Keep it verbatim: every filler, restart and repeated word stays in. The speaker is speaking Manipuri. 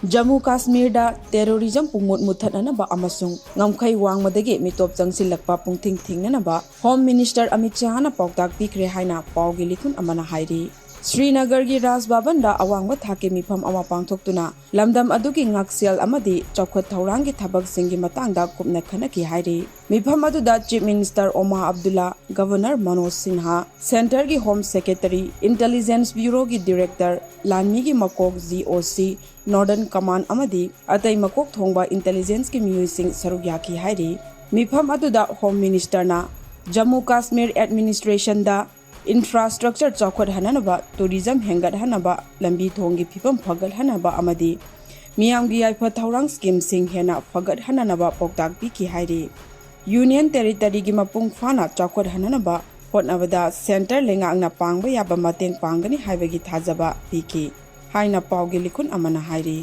ꯖꯝꯃꯨ ꯀꯥꯁꯃꯤꯔꯗ ꯇꯦꯔꯣꯔꯤꯖꯝ ꯄꯨꯡꯃꯨꯠ ꯃꯨꯠꯊꯠꯅꯅꯕ ꯑꯃꯁꯨꯡ ꯉꯝꯈꯩ ꯋꯥꯡꯃꯗꯒꯤ ꯃꯤꯇꯣꯞ ꯆꯪꯁꯤꯜꯂꯛꯄ ꯄꯨꯡꯊꯤꯡ ꯊꯤꯡꯅꯅꯕ ꯍꯣꯝ ꯃꯤꯅꯤꯁꯇꯔ ꯑꯃꯤꯠ ꯁꯍꯥꯅ ꯄꯥꯎꯇꯥꯛ ꯄꯤꯈ꯭ꯔꯦ ꯍꯥꯏꯅ ꯄꯥꯎꯒꯤ ꯂꯤꯈꯨꯟ ꯑꯃꯅ ꯍꯥꯏꯔꯤ꯫ ꯁ꯭ꯔꯤꯅꯒꯔꯒꯤ ꯔꯥꯖ ꯚꯕꯟꯗ ꯑꯋꯥꯡꯕ ꯊꯥꯛꯀꯤ ꯃꯤꯐꯝ ꯑꯃ ꯄꯥꯡꯊꯣꯛꯇꯨꯅ ꯂꯝꯗꯝ ꯑꯗꯨꯒꯤ ꯉꯥꯛꯁꯦꯜ ꯑꯃꯗꯤ ꯆꯥꯎꯈꯠ ꯊꯧꯔꯥꯡꯒꯤ ꯊꯕꯛꯁꯤꯡꯒꯤ ꯃꯇꯥꯡꯗ ꯀꯨꯞꯅ ꯈꯟꯅꯈꯤ ꯍꯥꯏꯔꯤ꯫ ꯃꯤꯐꯝ ꯑꯗꯨꯗ chief minister ꯑꯣꯃꯥ Abdulla, governor Manoj Sinha, ꯁꯦꯟꯇꯔꯒꯤ ꯍꯣꯝ ꯁꯦꯀ꯭ꯔꯦꯇꯔꯤ, ꯏꯟꯇꯦꯂꯤꯖꯦꯟꯁ ꯕ꯭ꯌꯨꯔꯣꯒꯤ ꯗꯤꯔꯦꯛꯇꯔ, ꯂꯥꯟꯃꯤꯒꯤ ꯃꯀꯣꯛ ꯖꯤ ꯑꯣ ꯁꯤ, ꯅꯣꯔꯗꯔꯟ ꯀꯃꯥꯟ ꯑꯃꯗꯤ ꯑꯇꯩ ꯃꯀꯣꯛ ꯊꯣꯡꯕ ꯏꯟꯇꯦꯂꯤꯖꯦꯟꯁꯀꯤ ꯃꯤꯑꯣꯏꯁꯤꯡ ꯁꯔꯨꯛ ꯌꯥꯈꯤ ꯍꯥꯏꯔꯤ꯫ ꯃꯤꯐꯝ ꯑꯗꯨꯗ ꯍꯣꯝ ꯃꯤꯅꯤꯁꯇꯔꯅ ꯖꯝꯃꯨ ꯀꯥꯁꯃꯤꯔ ꯑꯦꯗꯃꯤꯅꯤꯁꯇ꯭ꯔꯦꯁꯟꯗ ꯏꯟꯐ꯭ꯔꯥꯁ꯭ꯇ꯭ꯔꯛꯆꯔ ꯆꯥꯎꯈꯠꯍꯟꯅꯅꯕ, ꯇꯨꯔꯤꯖꯝ ꯍꯦꯟꯒꯠꯍꯟꯅꯕ, ꯂꯝꯕꯤ ꯊꯣꯡꯒꯤ ꯐꯤꯕꯝ ꯐꯒꯠꯍꯟꯅꯕ ꯑꯃꯗꯤ ꯃꯤꯌꯥꯝꯒꯤ ꯌꯥꯏꯐ ꯊꯧꯔꯥꯡ ꯁ꯭ꯀꯤꯝꯁꯤꯡ ꯍꯦꯟꯅ ꯐꯒꯠꯍꯟꯅꯅꯕ ꯄꯥꯎꯇꯥꯛ ꯄꯤꯈꯤ ꯍꯥꯏꯔꯤ꯫ ꯌꯨꯅꯤꯌꯟ ꯇꯦꯔꯤꯇꯔꯤꯒꯤ ꯃꯄꯨꯡ ꯐꯥꯅ ꯆꯥꯎꯈꯠꯍꯟꯅꯅꯕ ꯍꯣꯠꯅꯕꯗ ꯁꯦꯟꯇꯔ ꯂꯩꯉꯥꯛꯅ ꯄꯥꯡꯕ ꯌꯥꯕ ꯃꯇꯦꯡ ꯄꯥꯡꯒꯅꯤ ꯍꯥꯏꯕꯒꯤ ꯊꯥꯖꯕ ꯄꯤꯈꯤ ꯍꯥꯏꯅ ꯄꯥꯎꯒꯤ ꯂꯤꯈꯨꯟ ꯑꯃꯅ ꯍꯥꯏꯔꯤ꯫